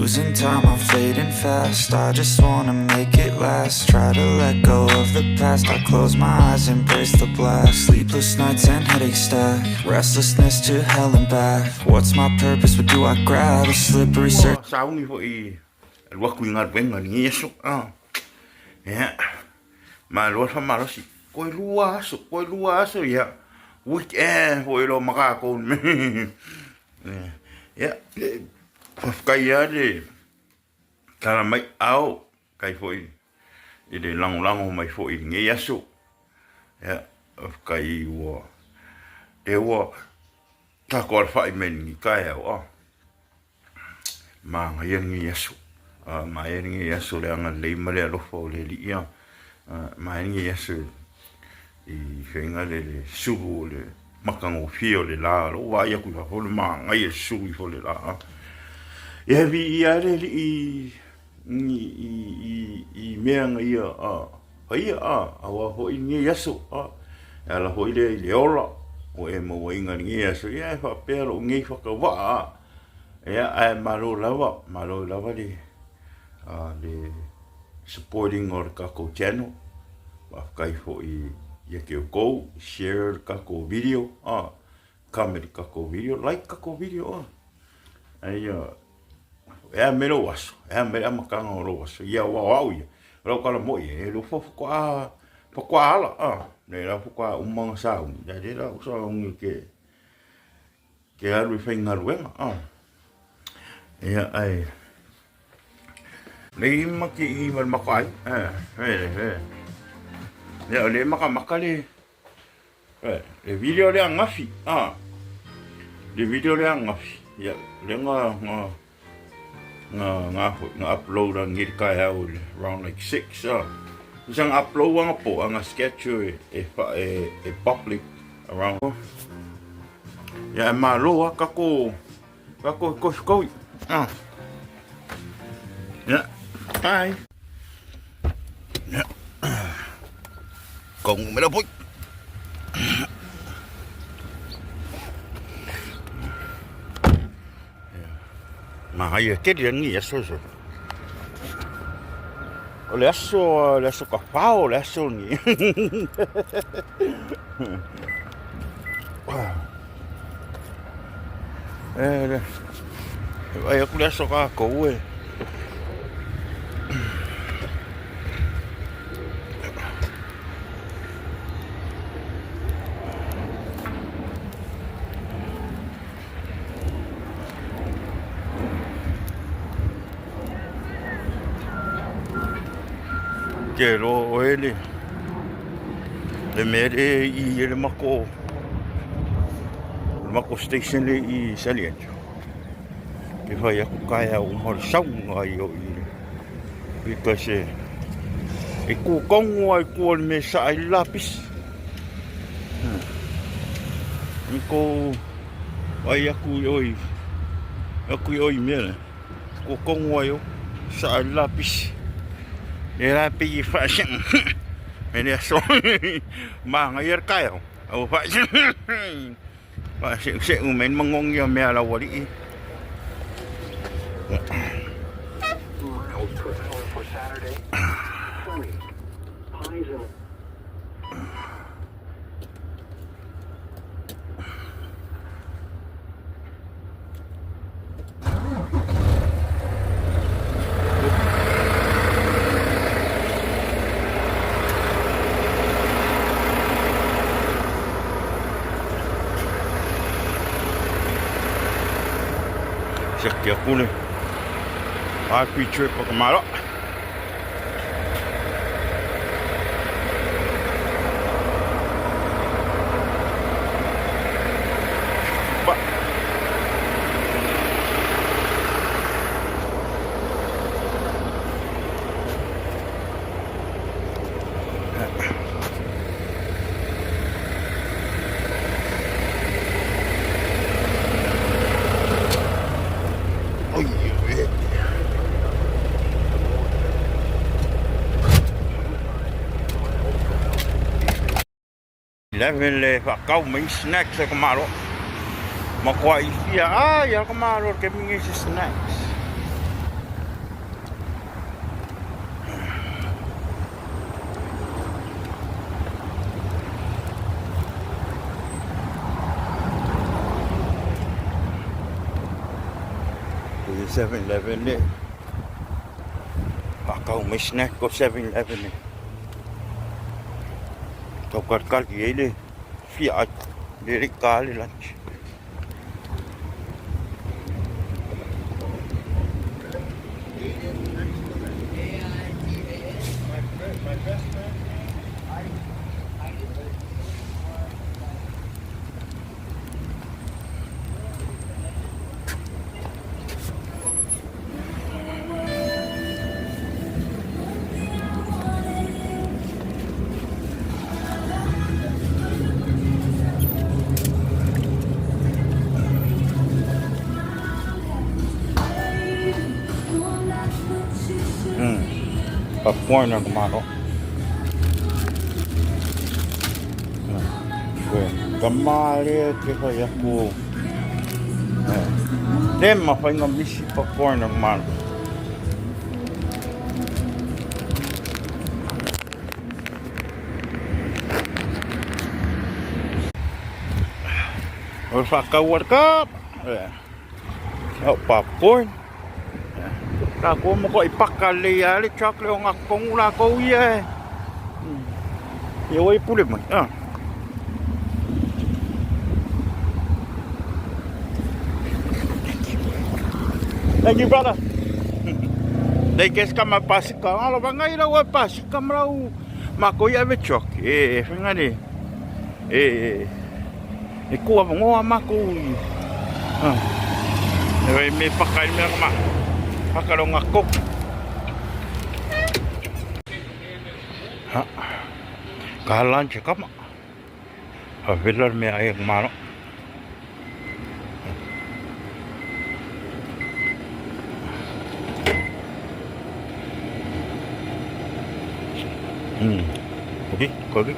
Losing time, I'm fading fast. I just wanna make it last. Try to let go of the past. I close my eyes, embrace the blast. Sleepless nights and headaches stack. Restlessness to hell and back. What's my purpose? What do I grab? A slippery Ua sauni foi alu atu i galuega i lenei aso. Ia, malo le faamalosi. Koe lua aso, koe lua aso, ia, weekend foi loa ma tatou. Ia, faafetai lava le tala mai ao, faafetai foi i le lagolago mai foi i lenei aso. Ia, faafetai ua, lea ua tatou alafai mai i lenei taeao, a. Manaia lenei aso, manaia lenei aso le agalelei ma le alofa o le Alii, manaia lenei aso i faiga le le sulu o le matagofie o le la, lou vaai atu i fafo le manaia le sulu ifo o le la. Ia viia ai le Alii i mea na ia faia, aua foi lenei aso, e ala foi lea i le ola ua e mauaina i lenei aso, ia e faapea lou nei faatauvaa, ia ae malo lava, malo lava le support ina o le tatou channel. Faafetai foi ia te outou, share le tatou video, comment le tatou video, like tatou video. Aia, e a me lou aso, e a me le amataga o lou aso, ia ua o au ia, o lau tala moi e lo fo faatoa, faatoa ala, a, le la faatoa uma ona sauni, le le la sauni ke, ke alu i faigaluega, a. Ia, ai, le ima ki i ma le maka ai, e, e, e, ia, o le makamaka le, Le video lea angafi, a. Le video lea angafi, ia, lea nga, nga, nga, nga foi, nga upload a ngiri kai au around like 6, a. Isa nga upload anga po, anga schedule e, e, e, e public around. Ia, e malo a, kako, kako e kofi koi, a. Ia, bye. Ia. Kongu me poi. Mahaia tele ani aso aso. O le aso, le aso ka whao, le aso ni. E, le, ai aku le aso ka kou e. Ke loa oe le le mea le i e le mako le mako station le i Salientu. Ke whai aku kai au uma le saunga ai o i le because e e kū kongo ai kua le mea sa ai le lapisi. I ko ai aku i oi aku i oi mea le kua kongo ai o sa ai le lapisi. E la pe i whaasanga me le aso maangaia le taeao au whaasanga Whaase'use'u mai le magogi o mea a lau alii. Miles per hour for Saturday. Sunny. Highs in Siaki aku le happy trip o ka malo. Pa. Oi, e. 11 le whakau mai snacks e ka malo. Makoa i fia, ai, a ka malo ke mingi se snacks. 7-Eleven le faatau mai snack o 7-Eleven e tau kalikali ai le fia ai le le ka le lunch. Popcorn ang kumaro. Ka male ke fai aku. Le mafai ona misi popcorn o le Malo. O le faatau a le kapa. O popcorn. Lakou matuai paka lelei lava le chocolate o gatotonu lakou ia e. Ia ua i pule mai. Thank you brother. Nei kes ka ma pasika. Alo vangai lau e pasika ma lau makou ia ave truck. E whenga ne. E e kua ngoa makou i. E me paka i mea ma. Paka lo ngako. Ha. Ka lunch kama. A vela le mea ai malo. 거기? 거기?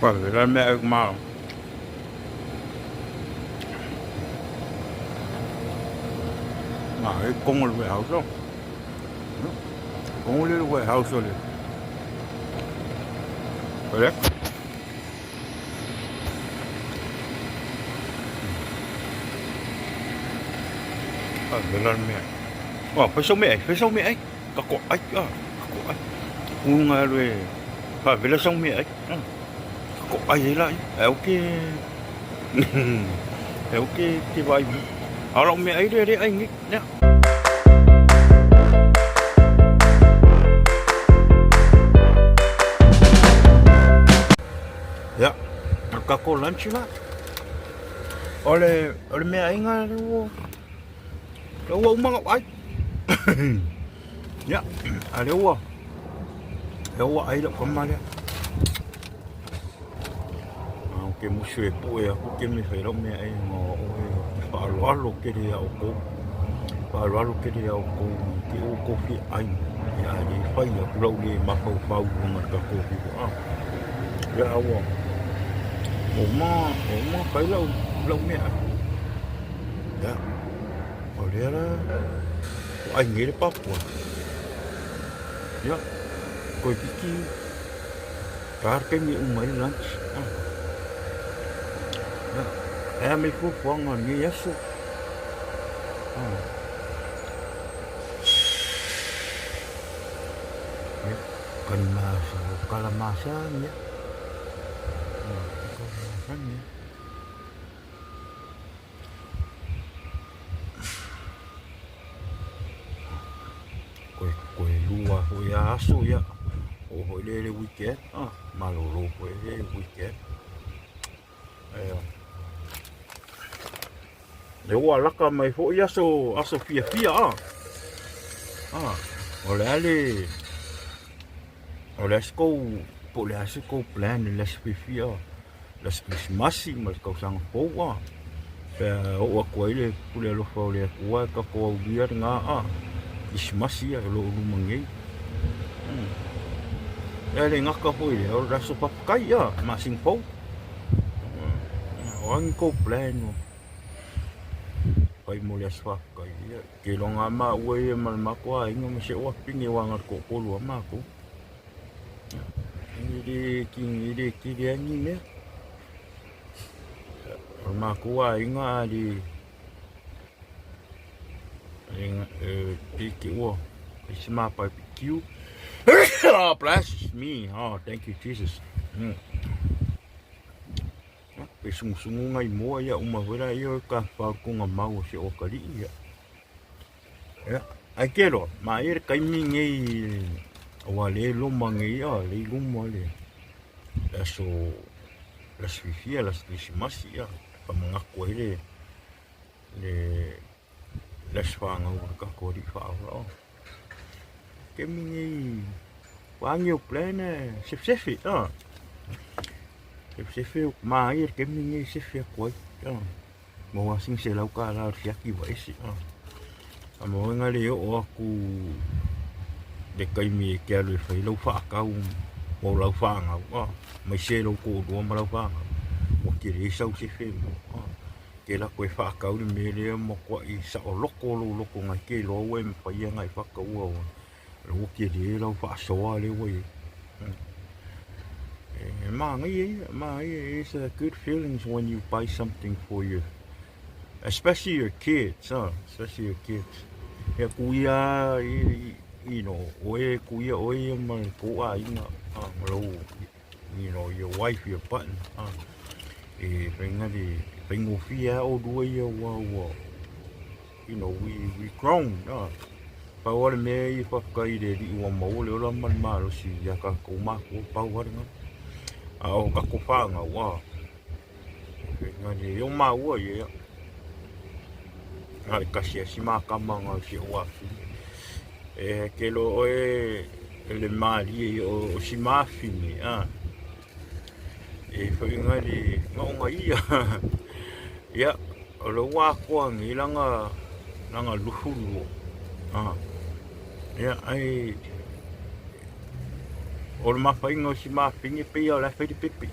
Vela le mea ai malo. E kongo le warehouse o. Kongo le warehouse o le. Correct? Ah, vela le mea. Oh, fai sau mea ai, fai sau mea ai. Ka ko ai, ah, ka ko ai. Unga le, fa vela sau mea ai. Ah. Ka ko ai ai la. E o ke e o ke te vai. A lau mea ai le le ai ni. Ne. Ia, o ka ko lunch la. O le o le mea ai ngā le ua. Le ua umanga ai. Ia, a le ua. Le ua ai la kama lea. A o ke musu e poe aku ke me whai rau mea ai ngā o e whaaloalo ke rea o kou. Whaaloalo ke rea o kou ke o kofi ai. Ia a le whai aku lau le mafau whau ngā ka kofi ko a. Ia ua. O ma whai lau, lau mea ai. Ia. O lea la, o ai ngere papua. Ia. Koe kiki. Ka taimi e uma ai le lunch. Ia. E a me fuafuaga o lenei aso. Ia. Kalimasa, kalamasani ia. Kalamasani ia. Koe, koe lua foi a aso ia. O hoi le le weekend. Ah, malolo foi le weekend. Ia. Le ua laka mai foi aso, aso fia fia ah. Ah, o le ale o le aso kou, po le aso kou plan le aso fia fia. Le aso Kerisimasi ma le tausaga fou a. Pe a oo atu ai le pule alofa o le Atua e tatou aulia lena a Kerisimasi ia o lo o luma nei. E le gata foi lea o le aso faafetai a masina fou. O a ni tou plan o fai mo le aso faafetai ia. Keiloga lava maua ia ma le matou aiga ma si ou afafine aua na o le toatolu lava matou. le e le tele lava ni mea. O le matou aiga a le e te ua fai se ma barbecue. Oh, bless me. Oh, thank you, Jesus. Pe sugusugu ngai moa ia uma foi laia o ka whakonga mau o se o kalii ia. Ia, ai ke loa, ma ia le taimi nei aua le loma nei a le loma le le aso le aso fiafia le aso kerisimasi ia faamanatu ai le le le aso fanau o le tatou alii faaola. Taimi nei ua agi o plan e sefe a sefe manaia le taimi nei e sefe atu ai a. Maua sina $100 o le siaki ua ese. A maua na le oo atu le taimi e te alu e fai lau faatau mo lau fanau, mai se lou toalua ma lau fanau, ua tele sau sefe mo. Ke lako e faatau le mea lea matuai saoloto lou loto na te iloa ua e mafai ona e faataua ua tele lau faasoa lea ua i ai. E manaia ia, manaia. It's a good feelings when you buy something for you, especially your kids, huh? Especially your kids. Ia kuia, you know, oe kuia oe ia ma le kou aiga, ma lou, you know, your wife, your partner, huh? E whainga le, whaingofie a olua ia ua, ua, you know, we grown, huh? Pau lava le mea ia faafetai i le Alii ua maua le ola ma le malosi ia tatou matua, pau lava lena. A o tatou fanau, a, engari e o māua ia, na le tasi lava si makama na o si ou afafine. E ke loa oe e le malie ia o si mafine, a, e foi engari gaoga ia. Ia, o le ua atoa nei lana lana 22. A, ia, ai, o le mafaiga o si mafine pei o le a fai le pepe.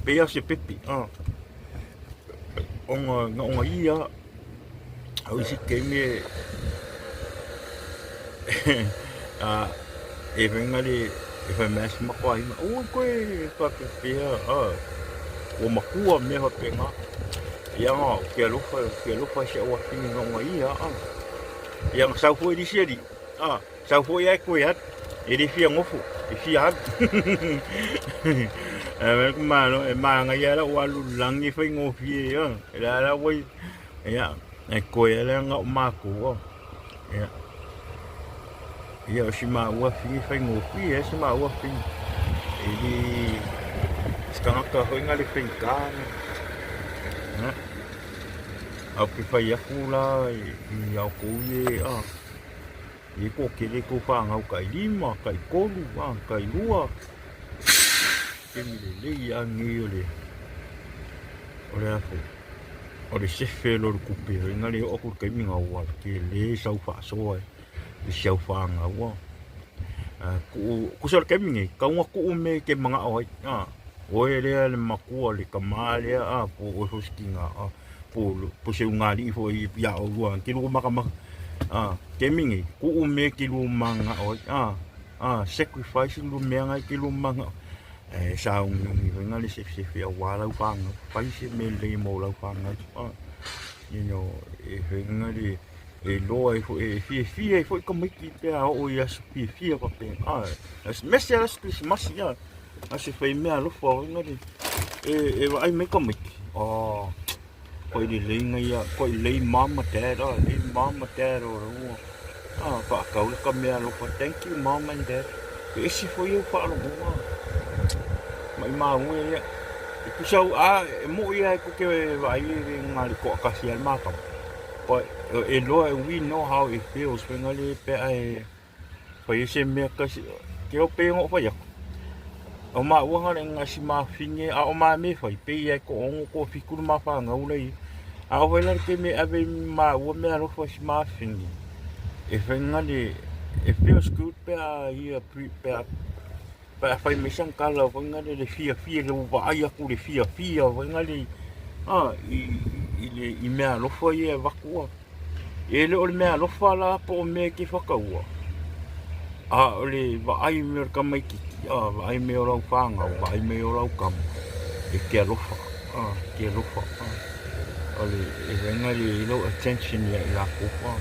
Pei o se pepe. A, ona gaoga ia, o isi taimi e a, e fai le e fai mai si makuahine, aua koe faapefea, a, ua matua mea faapena. Ia na ou te alofa, ou te alofa i si au afine gaoga ia, a. Ia na sau foi le isi alii, a, sau foi ae toe alu, e le fia nofo, e fia alu. Ae fai atu malo, e manaia lou alu i le lagi e faigofie, a, e la la ua Ia, e koe ala nga o makou. Ia. Ia o si maua fini faigofie si maua fini. E le se tagata foi nga le faigata na. Ia. Au pe fai aku la i au kou ie a. I ko kele ko whangau kai lima, kai kolu, a, kai lua. Kemi le lei a ngi o le o le afu. O le sefe loa o le tupe engari e oo atu i le taimi na ua tele sau faasoa i si au fanau a. Tusa o le taimi nei, tau na tuu mea e te manao ai a, oe lea le matua le tama lea a, po o oe foi se tina a, po o se ulugalii foi ia oulua e te lua makamaka a, taimi nei, tuu mea e te lua manao ai a, a sacrifice le mea na e te lua manao. E sauniuni foi na le sefesefe aua lau fanau, fai se mea lelei mo lau fanau. You know, e fai na le e loa ai foi, e fiafia ai foi tamaiti pe a oo i aso fiafia faapena. Aemaise lava aso kerisimasi, aso e fai mea alofa foi na le e vaai mai tamaiti. Oh, Koe lelei na ia, koe lelei mom ma dad, oh, lelei mom ma dad o ua. Ah, whaakau le ka mea alofa, thank you mom and dad. E esi foi au whaalogonga. Mai māu e ia. E pusa au, a, e mo ia e koke e vaai e le ngā le koa kasi al mākama. But e loa, we know how it feels, whenga le pea e, Whai e se mea kasi, ke o pe ngo whai aku. O ma ua ngare nga si ma finge a o ma me whai pe ia ko ongo ko fikuru ma wha ngau lei. A o whai lare ke me ave ma ua me alofa si ma finge. E whai ngare, e feels good pe a ia pe a pe a whai me sang kala whai ngare le fia fia le vaai aku le fia fia whai ngare a i, i, le, i mea alofa ia e vakua. E le o le mea alofa la po o mea e ke whakaua. A o le vaai mai o le tamaititi, a vaai mai o lau fanau, vaai mai o lau tama, e te alofa, a, te alofa, a. O le e vaega le i lau attention ia i lakou, a.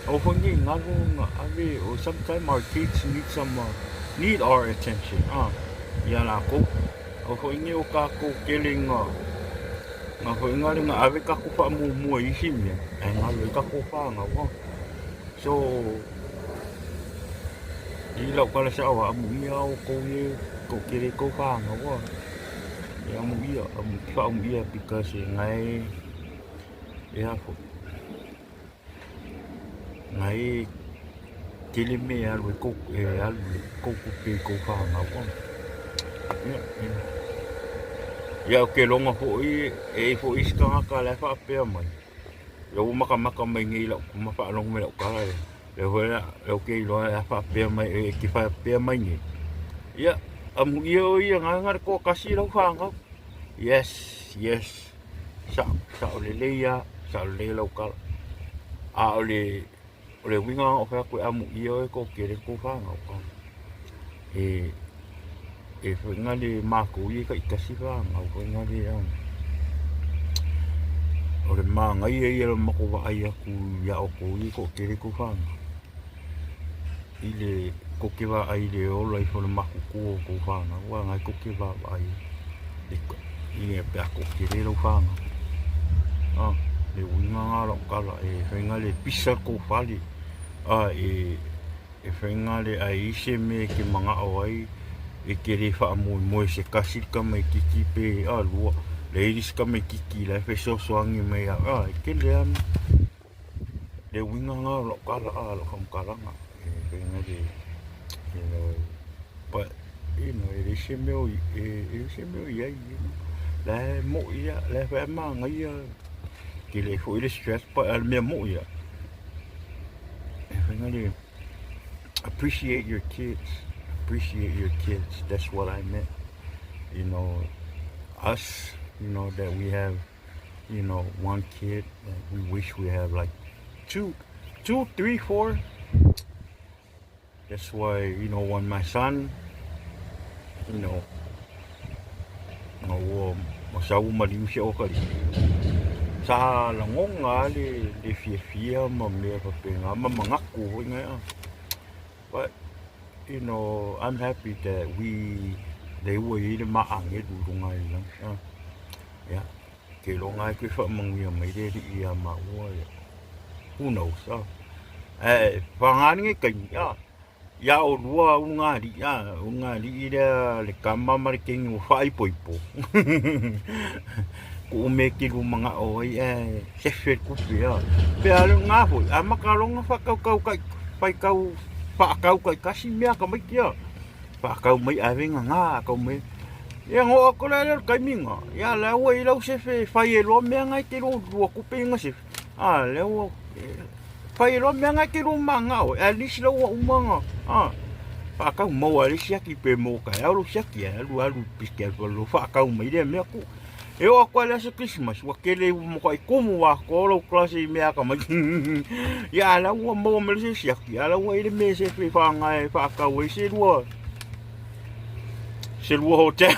Aua foi nei galo na ave, or sometime our kids need some, need our attention, a, ia lakou. Aua foi nei o tatou tele ina, na foi na le na ave tatou faamuamua i isi mea, ae galo ai tatou fanau, a. So, i lau tala sao amuia outou e toatele i tou fanau a. E amuia, faamuia because e nae e a foi. Nae tele mea e alu ai tou e alu le tou tupe i tou fanau a. Ia, ia. Ia ou te lona foi e i ai foi isi tagata la e faapea mai. Lea ua matamata mai nei i lau ma faalogo mai i lau tala lea. Lea foi la, lea ou te iloa e a faapea mai, e te faapea mai nei. Ia, amuia oe ia gaga le toatasi i lau fanau. Yes, yes. Sao, sao lelei lava, sao lelei lau tala. A o le, o le uiga na ou fai atu e amuia oe toatele tou fanau. E, e foi na le matou ia taitasi fanau foi na le a. O le manaia ia o le matou vaai atu ia outou ia toatele tou fanau. I le tou te vaai i le ola ifo o le matutua o tou fanau aua na tou te vaavaai i pe a toatele lau fanau. A, le uiga na o lau tala e fai na le pisa le tou fale a e E faiga le ai i se mea e te manao ai e te le faamoemoe se tasi le tamaititi pe a lua leai le isi tamaititi la e fesoasoani mai ia a e tele lava le uiga lena o lau tala a lau faamatalaga e faiga le you know but you know e leai se mea o e leai se mea o i ai you know la e moi lava la e fai lava manaia tele foi le stress but a o le mea moi lava E faiga le appreciate your kids, appreciate your kids. That's what I meant. You know, us, you know, that we have, you know, one kid, we wish we have like two, two, three, four. That's why, you know, when my son, you know, ua sau ua maliu si au akalisi, sa lagona lava le, le fiafia ma mea faapena ma manatu foi na ea. But, you know, I'm happy that we, lea ua i ai le maagelu i luga i le lagi. Ah, yeah. Ke iloa na e toe faamanuia mai le Alii ia maua, yeah. Who knows, ah. Ae paga lenei taimi, ah, ia olua ulugalii, ah, ulugalii lea le tama ma le teine ua faaipoipo. Kuu mea e te manao ai ae sefe le tupe, ah. Pe a lena foi, amata loa ona faatautau tai, faitau, faatau taitasi mea a tamaiti, ah. Faatau mai ave gagā, tau mai. Ia na oo atu la lea o le taimi lena, ia la ua i ai lau sefe e fai ai loa mea na e te lua tupe i na sefe. A lea ua fai ai loa mea na e te lua manao ai, at least la ua uma ona a faatau maua ai le siaki pe maua taeao lou siaki ae alu alu piki alu alu faatau mai lea mea ku. E oo atu lava i le aso Kerisimasi ua tele ua matuai tumu atoa lau class i mea atamai. Ia a la ua maua mai le siaki, a la ua i ai le mea e sefe e faaaoga e faatau ai se lua se lua hotel.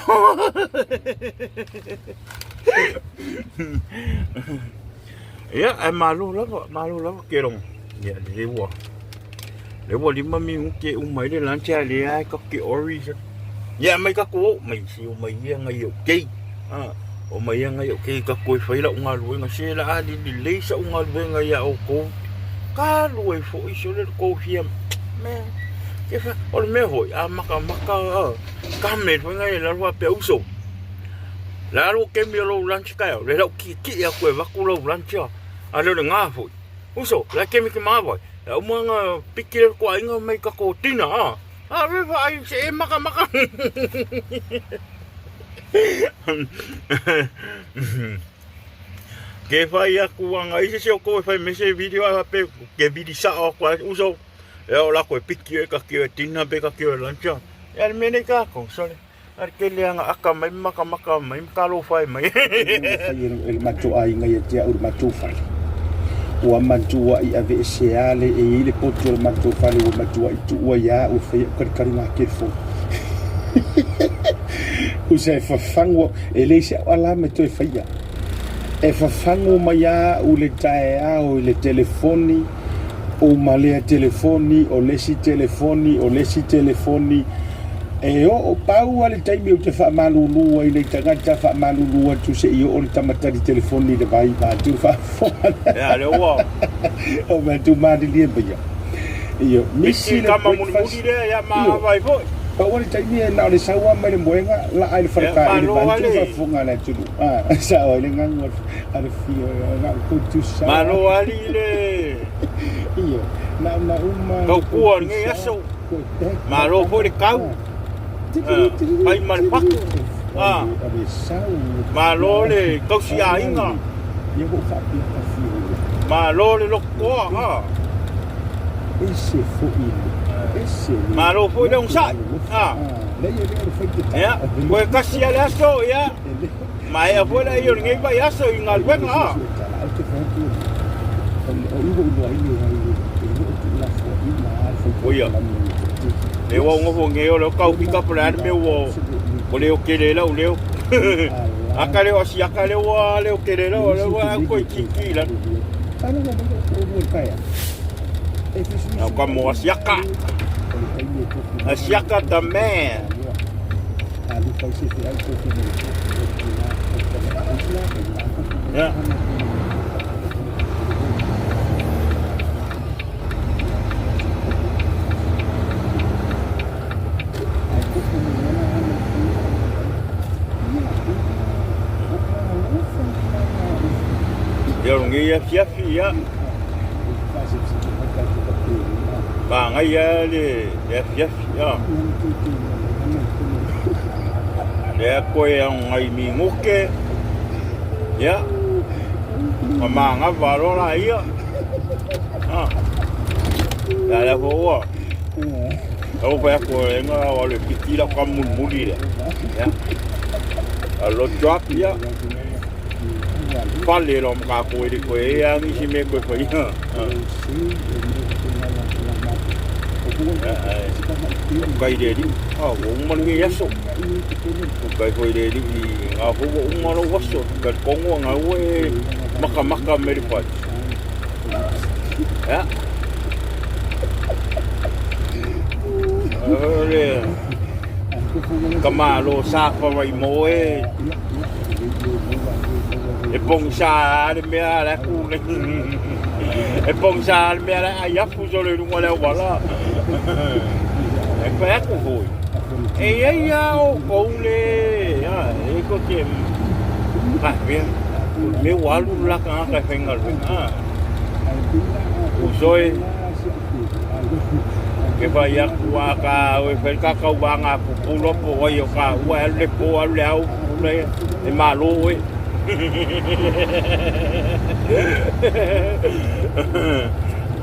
Ia, ae malo lava, malo lava ke rongo. Ia, le ua. Le ua lima minute e uma ai le lunch ae lea e tatou te ori. Ia, mai tatou o, mai si o mai ia ngai o kei. Ah, o mai ia ngai o kei tatou e fai lau galuega. Se la a lili lelei sa'u galuega ia outou. Ka alu ai foi sole le tou fia. Me, ke fa, o le mea foi, a matamata, ah, ka me foi ngai e lalo faapea uso. Le a lou kemi o lou lunch taeao, le lau tietie atu e avatu lau lunch a, a le o le gā foi. Uso, le a kemi ke māwae, le a uma nga piki le toaiga mai tatou tina, a, a le vaai se e makamaka. Ke whai aku anga i se se o koe whai me se video a pe ke vidi sao aku a uso e o la koe piki e ka kio e tina pe ka kio e lunch a. E ale mene ka ko, sorry. A le tele anga aka mai ma makamaka mai ma talofa ai mai. Ua fai e le matou aiga ia te au le matou fale. Ua matua'i aveesea le e i ai le potu o le matou fale ua matua'i tuua ia a'u e fai a'u kalikaliga telefoni. Tusa e fafagu e leai se a'u alarm e toe faia. E fafagu mai lava a'u le taeao i le telefoni, uma lea telefoni, o le isi telefoni, o le isi telefoni. E oo pau lava le taimi ou te faamalulu ai i nai tagata, faamalulu atu se i oo le tama tali telefoni i le vai, vaeatu le faafofoga. Ia, lea ua. O mea tu malilie mai ia. Io, misi Misi le tama breakfast. mulimuli lea, ia Io, maava ai foi. pau lava le taimi e na o le sau lava mai le moega, laa i le Ia, faletaili malo vaeatu le ale. faafofoga a le atunuu. Ah, sao ai le gagu a le fio, na o le koitusa. Malo ali le Io, na ona uma le taukua o lenei koitusa, aso. koe pack Malo foi le kau. Ah, Fai ma le fatu. Ah, o le sau malo le tausi aiga. Ia ua ou faapea ka fio ia. Malo le lotoa. Ah. Ese foi le ese le Malo foi le onosai. Ah. Leai e le o le faigata. Ia, toe tasi lava le aso, ia. Maea foi lea o lenei vaiaso i galuega. Ah. Oia. Le ua nofo nei o le kau pika po le a le mea ua ua leo tele lau leo. Aka leo asiaka leo ua leo tele lau leo ua koe kiki la. Au ka mo asiaka. Asiaka the man. Yeah. Ia o lenei afiafi, ia. Manaia le afiafi, ia. Lea koe aoga i minute, ia. Ma manava loa laia. Ah. Ia lea foi ua. Lau fai atu e nga o le piti la ka mulimuli lea. Ia. A lo drop ia. Fale lo ma ka koe le koe e a nisi me koe fai. Kai le li. Ah, ua uma lenei aso. Kai foi le li ngā foi ua uma lou aso. Kai kongo ngā ua e makamaka me le fai. Ia. Le ka malo sa whawai mo e. E pongisa a le mea le aku le. E pongisa a le mea le ai afu so le lunga le wala. E koe aku hoi. E ia ia o kou le. A, e ko te. A, mea. Me walu la ka ka whenga le. A. Usoe. Ke whai aku a ka o e whai ka kau wā ngā pupula po wai o ka ua alu le po alu le au le e malo oe.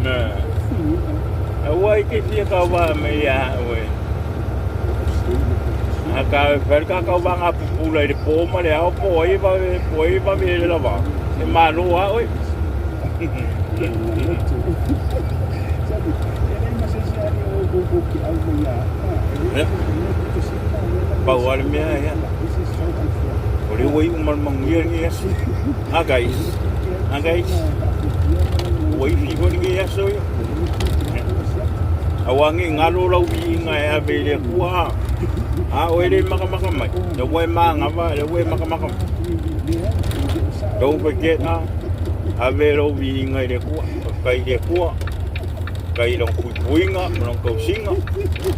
Nā. Aua i ke fia kau wā me ia oe. A ka e whai ka kau wā ngā pupula i le po ma le au po ai va po ai va me le lava. E malo a oe. Pau a le mea ia. O le ua iu ma le manuia lenei aso. Ah guys. Ah guys. Ua ifi foi lenei aso ia. Aua nei ngalo lau viiga e ave i le Atua a. A oe le makamaka mai. Le ua e magava, le ua e makamaka mai. Don't forget ah. Ave lou viiga i le Atua. Faafetai i le Atua. Faafetai i lona puipuiga ma lona tausiga.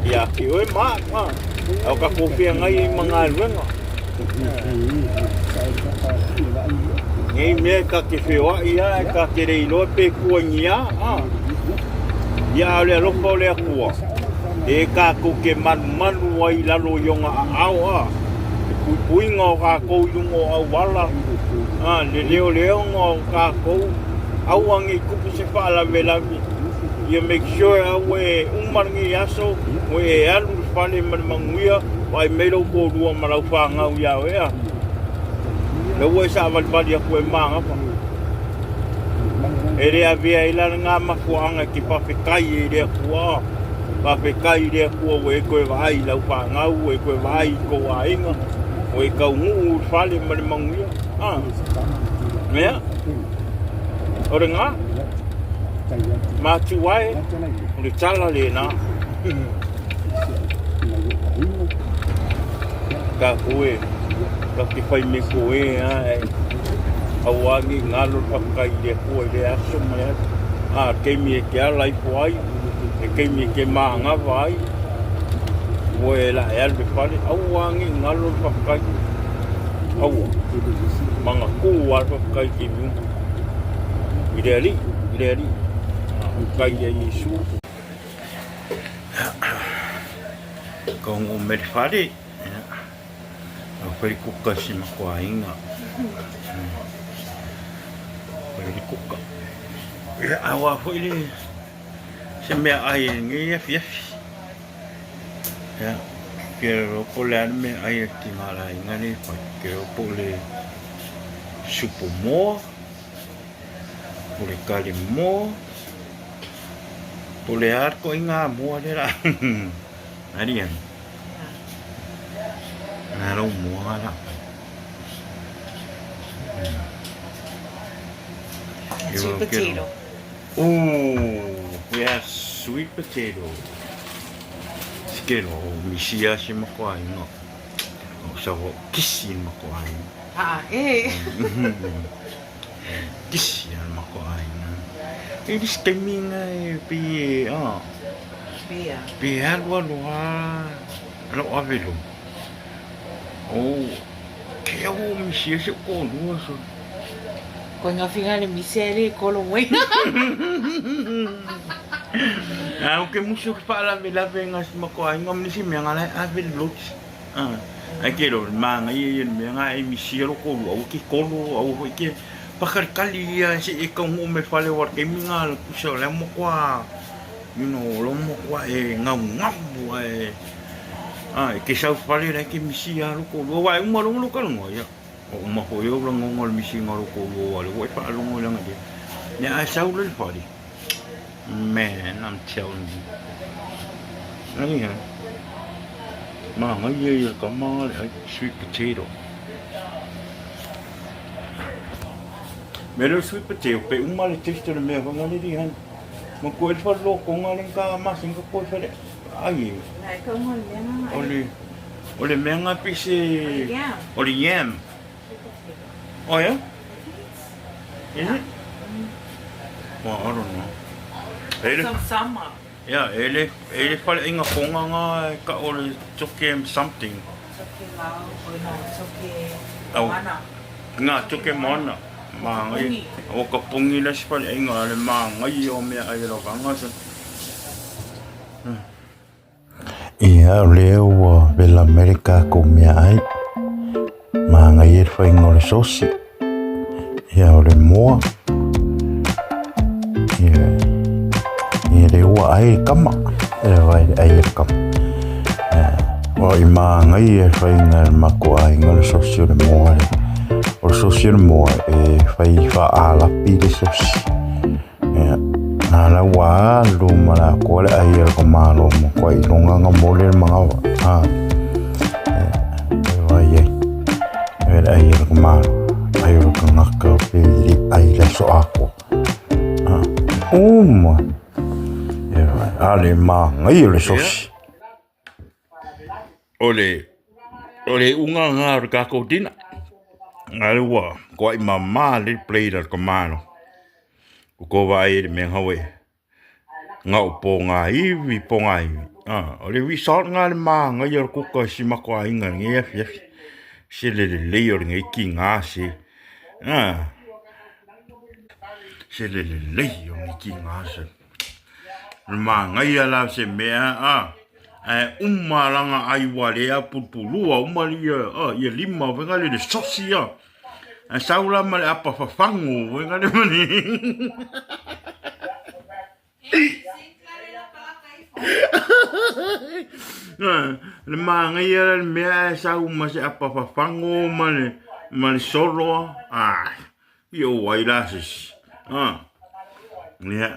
Ia te oe ma a. A o tatou feagai ai ma galuega. Nei mea e ta te feoai a, e ta te le iloa pe kua ni a, a. Ia a o le alofa o le Atua, e tatou te malumalu ai i lalo i ona aao a, le puipuiga o tatou i luga o auala, a, le leoleoga o tatou, aua nei tupu se faalavelave, ia make sure aua e uma lenei aso, ua e alu i le fale ma le manuia, vaai mai lou toalua ma lau fanau ia oe a. Lea ua e saavalivali atu e magapa. E le avea ai la lena mafuaaga e te faafetai ai i le Atua. Faafetai i le Atua ua e toe vaai i lau fanau, ua e toe vaai i tou aiga, ua e taunuu i le fale ma le manuia. Ah. Ia. O lena. Matua e, o le tala lena. Tatou e, tatou te fai mea koe a e aua ne i galo le faafetai i le Atua i lea aso ma lea aso. A, taimi e te ala ifo ai, le taimi e te manava ai, ua e la e alu i le fale, aua ne i galo le faafetai. Aua, magatū lava le faafetai i taimi uma. I le Alii, i le Alii. Faafetai ia Iesu. Kaungu me le fale. Au fai kuka si makuaiga. Fai le kuka. Ia, aua foi le se mea ai i lenei afiafi. Ia, ke iloa po o le a le mea ai a le tigalaiga lea e fai. Ke iloa po o le supo moa, po o le kale moa, po o le a le ituaiga moa lea la. Ali ai. Na lau moa la. Sweet potato. Oh, yes, sweet potato. Sikelo, misia si makuaiga. O sa o kisi makuaiga. Ah, eh. Kisi a makuaiga. E le se taimi na e pei e, ah. Pea. Pe alu alu a lou ave lou. Oh, ke au o misia si o kōlua so. Koe ngā whinga le misia le kolo wai. A o ke musu ke whaalavelave ngā si makuaiga ma nisi mea ngā lai ave le loti. Ah, ai ke lo manga ia ia mea ngā e misia lo kōlua au ke kolo au hoi ke pakalikali ia se e kaungu me whale wa taimi ngā la kusa o lea mokoa you know, lo mokoa e ngau ngau e ah, e ke sau whale lai ke misia lo kōlua wa e uma longo lo kalongo ia. O uma foi au lagonga o le misiga o lo kōlua wa le ua e whaalongo i langa lia. Mea ae sau le le whale. Man, I'm telling you. Nani ha? Māngai ia ia ka mā le ai sweet potato. Me le sweet potato, pe uma le taste o le mea whanga le rihan. Ma ko e le whare loko ngā le ka masin ka koe whare. Ai e. Nai ka uma le mea ngā. O le, o le mea ngā pise... Yam. O le yam. Oh yeah? Is it? Well, I don't know. E le, Some summer. yeah, e le, e le whare inga konga ngā e ka o le toke something. Toke lau, o no, toke Au. moana. Ngā toke moana. Māngai. O ka pongi la si whare inga le māngai o mea ai ro kanga sa. Ia, o lea ua vela mai le tatou meaai, manaia le faiga o le sosi, ia o le moa, ia, ia lea ua ai le kama, e vai le ai le kama. Ua i manaia le faiga e le matou aiga o le sosi o le moa lea. O le sosi o le moa e fai faaalapi le sosi. Ia, nā la ua alu ma la koa le ai a ka malo mo koa i longa nga mole le mangawa. Ha. E vai ai. E le ai a ka malo. Ai o ka ngaka pe li ai le so ako. Ha. Uma. E vai. Ale ma ngai o le sosi. O le o le unga ngā o le kākou tina. Ngā le ua koa i mamā le play la ka malo. Ko ko vai e le mea hawe. Ngā o pō ngā iwi, pō ngā iwi. Ah, o le result ngā le mā ngai o le kuka si mako a inga ngai afi afi. Se le le lei o le ngai ki ngā se. Ah, se le le lei o ngai ki ngā se. Le mā ngai a la se mea, ah, ae uma langa ai wa lea pulupulua, uma lia, ah, ia lima, venga le le sosi, ah. Ae sau la ma le apa fafago foi ngale ma le Le manaia la le mea ae sau ma se apa fafago ma le ma le solo ah. I o ai la se isi. Ah. Ia.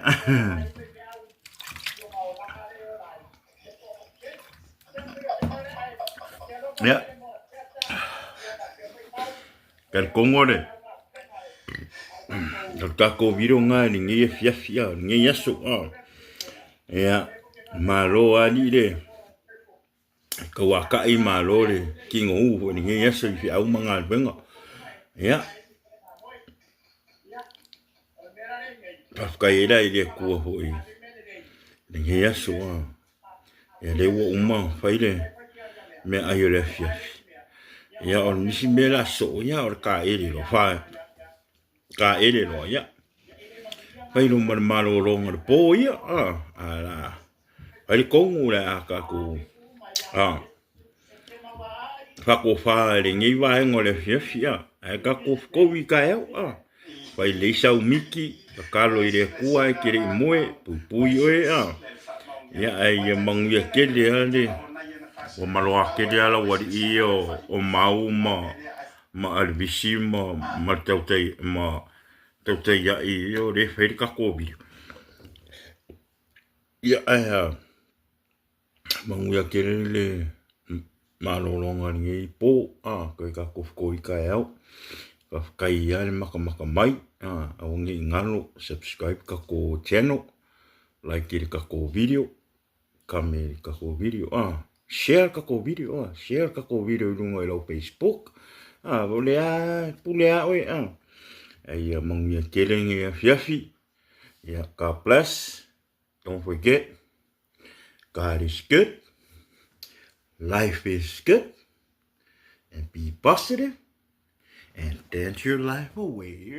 Ia. Talitonu le o le tatou video lena i lenei afiafi a, lenei aso a. Ia, malo alii le tauatai malo le tinou foi i lenei aso i feau ma galuega. Ia, faafetai ai la i le Atua foi i lenei aso a. Ia lea ua uma ona fai le meaai o le afiafi. Ia o nisi mea la soo, ia o le taele loa, fa taele loa, ia. Fai loa ma le malologa o le po ia, a, a la, fai le tonu le a tatou, a, faatofa i lenei vaega o le afiafi, a, ae tatou fetogi taeao, a. Fai lelei sau miti, tatalo i le Atua e te le i moe, puipui oe a. Ia ae ia manuia tele lava le, ua maloa tele lava lau alii ia o Mau ma ma Alivisi ma ma le tautai ma tautaiai ia o lea e fai le tatou video. Ia ae a Manuia tele le malologa i lenei po, a, toe tatou fetoi taeao. Faafetai lava le matamata mai, a, aua ne i galo subscribe tatou channel, like i le tatou video, kame i le tatou video, a, share le tatou video, a, share le tatou video i luga i lau Facebook, a, o lea lava e pule lava oe, a. Ae ia manuia tele lenei afiafi, ia, God bless. Don't forget, God is good, life is good, and be positive and dance your life away.